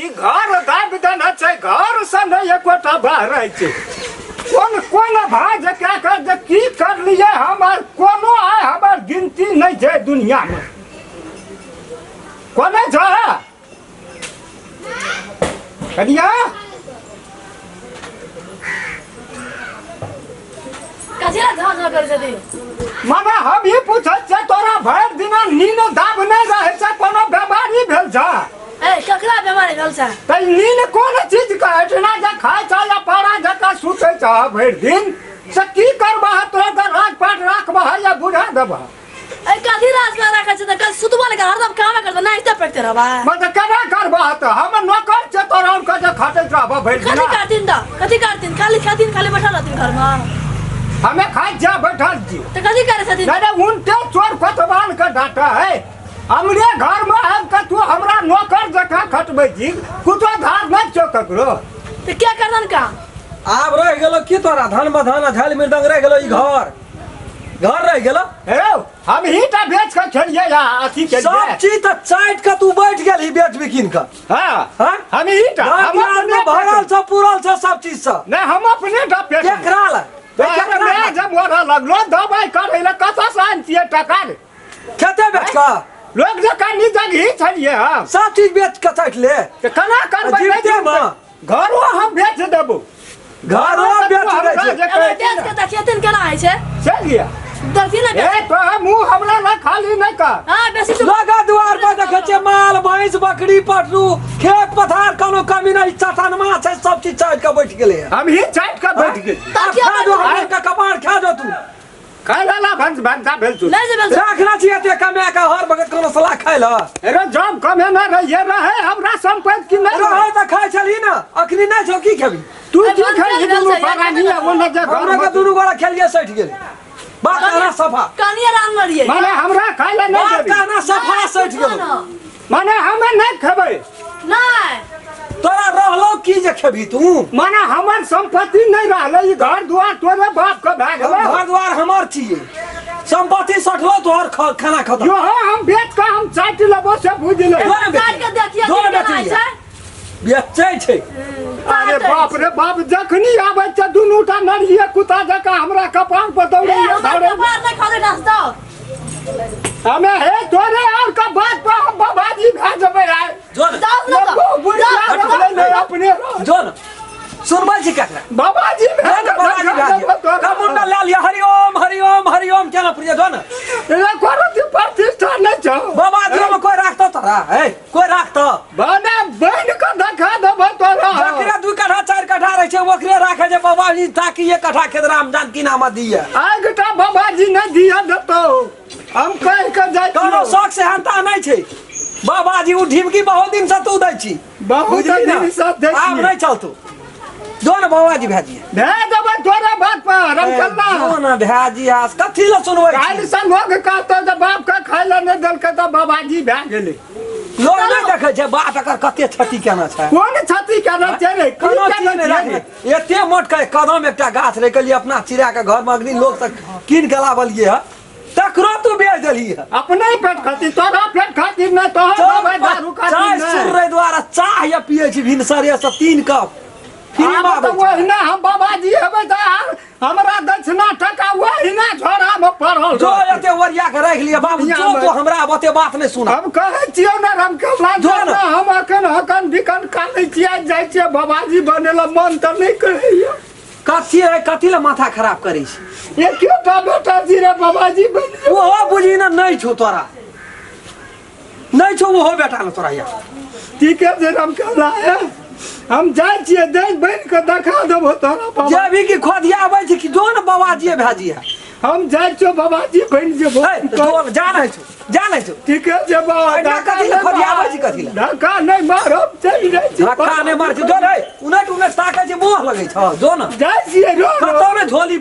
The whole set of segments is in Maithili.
ई घर दाबि देने छै, घर से नहि एकोटा बाहर रहै छै। कोन कोन भाय जे क्या कर जे की करलियै हमर कोनो आइ हमर गिनती नहि छै दुनियामे। कोने छै कनिया? कथी ला झाँ झाँ करै छथिन? माने हम ई पूछै छियै, तोरा भरि दिना नीन दाब नहि रहै छै, कोनो बेमारी भेल छै? ए, ककरा बेमारी भेल छै? तऽ ई नीन कोन चीज के एहिठिना जे खाइ छै या पारा जकाँ सुतै छै भरि दिन, से की करबह? तोरा तऽ राजपाट राखबह या बुझा देबह? ए, कथी राजपाट राखै छै? तऽ कल सुतबो नहि कर, हरदम कामे करबै, नाश्ता पड़ते रहबै। मतलब केना करबह? तऽ हम नौकर छै तोरा के जे खटैत रहबह भरि कथी दिना? करथिन तऽ? कथी करथिन? खाली खाथिन, खाली बैठल रहथिन घरमे? हमे खाइ जा बैठल छी। तऽ कथी करै छथिन? नहीं नहीं, उनटे चोर कोतवाल के डाटा है। हमरे घर में आबि के तू हमरा नौकर जकाँ खटबै छी, कुछो धार नहीं छौ ककरो। तऽ के करतन काम? आब रहि गेलो की तोरा? धन बधान झाल मृदंग रहि गेलो, ई घर घर रहि गेलो। हे, हम ही टा बेच के खेलिए या अथी के सब चीज तऽ चाटि के तू बैठ गेल ही बेच बिकिन के। हाँ। हाँ? हम ही टा घर हम दुआर अपने में भरल छ, पूरल छ सब चीज से। नहीं, हम अपने टा पेट केकरा ला? अरे मैं जब मरऽ लगलो दवाई करै लए कतऽ से आनतियै टका रे? खेते बेच के लोग जकाँ निजगही छलियै हम। सब चीज बेच के चाटि ले। तऽ केना करबै? नहि जीविते जीवतै। मे। घरो हम बेच देबो। घरो बेच दै छै। जे कहै बेच के देखियथिन केना होइ छै। चलि लिअ। देखथिन ने। ए, तो मुँह हमरा लग खाली नहि कर। हाँ, बेसी तू लगा दुआर पर देखै छियै माल भैंस बकरी पटरू खेत पथार कोनो कमी नहि, चटनमा छै, सब चीज चाटि के बैठ गेलै हँ। हम ही चाटि के बैठ गेली। आब खा जो हमर के कपार खा जो तू। खाइ ला भंस भंसा भेल तू। नहि जे भेल। राखना छी एते कमा के हर भगत कोनो सलाह खाइ ल। अरे जब कमे न रहिए रहे हमरा संपत्ति की नहीं रहे तऽ खाइ छलही ने, अखनी नहि छौ, की खेबही? तू अरे की भंस खाइ? भेल दुनू छै, परानी आ ओने जे घर हमरा के में दुनू गोरा खेलिए सठि गेल, बात कहना सफा। कनिए राम लड़िए। माने हमरा खाइ ला नहीं बात देबी? कहना सफा सठि गेल। माने हमे नहीं खेबै? नहीं। तोरा रहलो की जे खेबही तू? माने हमर संपत्ति नहीं रहलै, ई घर दुआर तोरे बाप के भए गेलै। घर दुआर हमर छियै, संपत्ति सठलो तोहर खाना खतम। जो हम बेच के हम चाटि लेबो से बुझि ले। जो ने काट के देखिए जो ने केना होइ बेचैए। छै। बेचै छै। अरे बाप रे बाप, जखनी आबै छै दुनू टा नरिये कुत्ता जकाँ हमरा कपार पर ए, दौड़ैए हमर दौड़ैए। कपार नहि खा दे नाश्ता। हमे हे तोरे और का बात पर हम बाबाजी भए जेबै आइ। जो ने। जाउ ने तऽ। एको बुढ़िया रहलै नहि अपने रह। जो ने, सुनबै छी केकरा? बाबाजी भए जो ने बाबाजी भए गेल। कमुंडा लए लिअ, हरिओम हरिओम हरिओम केना प्रिय, जो ने। एको रति प्रतिष्ठा नहि छौ। बाबाजी में कोई राखतो तोरा? हे, कोई राखतो? बना बनि कऽ देखा देबो तोरा। जकरा 2 कट्ठा 4 कट्ठा रहै छै ओकरे राखै छै बाबाजी, ताकि 1 कट्ठा खेत राम जानकी नाम दिए। आगिटा बाबाजी नहि दिअ देतौ, हम कहि कऽ जाइ कोनो छियौ। शौक सेहनता नहि छै बाबाजी, ओ ढिमकी बहुत दिन से तू दै छी। बहुत बुझली ने? दिन से दै आब छियै। नहि चलतौ, जो ने बाबाजी भाजी भए देबै तोरे बात पर हम चलना। जो ने भाजी, आस कथी लए सुनबै छी? काल्हि से लोग कहतौ जे बाप के खाइ लए नहि देलकै तऽ बाबाजी भए गेलै। लोग नहि देखै छै बाप एकर कते क्षति केना छै। कोन क्षति केना छै रे? की कोनो चीज केना नहि छै राखने रे? एते मोट के कदम एकटा गाछ रहि गेलियै अपना चिड़ा के घर में, अग्नि लोग तक कीन के लाबलियै है, तकरो तू बेच देलही है। अपने पेट खातिर, तोरा पेट खातिर नहि, तोहर दवाई दारू खातिर चाय नहि। सुर्रे द्वारा चाय या पिए छी भिनसरे से 3 कप फ्री में आब आबै तऽ छै। ओहिना हम बाबाजी हेबै तऽ आर हमरा दक्षिणा टका ओहिना झोरा में पड़ल जो रहतै। एते ओरिया के राखि लिअ बाबू, दुनिया जो में। तो हमरा आब ओते बात नहि सुना। हम कहै छियौ ने रामकेला, जो ने। हम अखन हकन बिकन कानै छियै, जाइ छियै बाबाजी बने ला, मन तऽ नहि करैया। कथी है, कथी ला माथा खराब करै छी? एकेटा बेटा छी रे, बाबाजी बनि जेबै। ओहो बुझी ने नहि छौ तोरा, नहि छौ ओहो बेटा ने तोरा या। ठीके छै रामकेला, हे हम जाइ छियै, देख बनि कऽ देखा देबो तोरा बाबा। जे भी की खोदिया आबै छै कि जो ने बाबाजी भाजी है। हम जाइ छियौ, बाबाजी बनि जेबो। हे, जो जा नहि छौ, जा नहि छौ। ठीके छै बाबा। एहिना कथी लए खोदियाबै छी, कथी लए? धक्का नहि मारब, चलि जाइ छी। धक्का नहि मारै छी, जो रे, उनटि उनटि ताकै छी, मोह लगै छौ, जो ने। जाइ छियै रो रो। कतौ ने झोली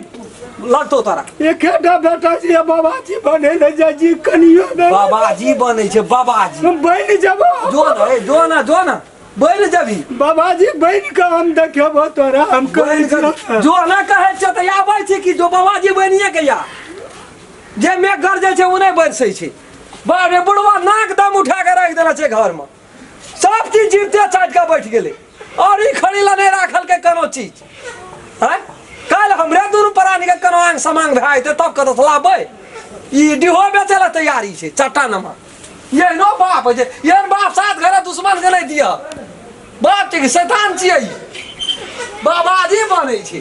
लगतौ तोरा। एकेटा बेटा छियै, बाबाजी बनै लए जाइ छी, कनियो नहि। बाबाजी बनै छै बाबाजी। हम बनि जेबो। जो ने, हे, जो ने, जो ने, बनि जेबही। बाबाजी बनि कऽ हम देखेबो तोरा, हम कहै बनि छियौ। कऽ जो ने कहै छियौ तऽ आबै छै कि जो बाबाजी बनिए के या। जे मेघ गरजै छै ओ नहि बरसै छै। बाप रे, बुढ़वा नाक दम उठा के राखि देने छै घर में, सब चीज जीवते चाटि के बैठल। गेलै और ई खड़ी ला नहि राखल के कोनो चीज आँय काल्हि हमरे दुनू प्राणी के कोनो आंग समांग भए जेतै तब कतऽ से लाबबै ई डिहो बेचै ला तैयारी छै चट्टानमा एहनो बाप होइ छै एहन बाप सात घरे दुश्मन के नहि दिअ बाप छै कि शैतान छियै ई बाबाजी बनै छै।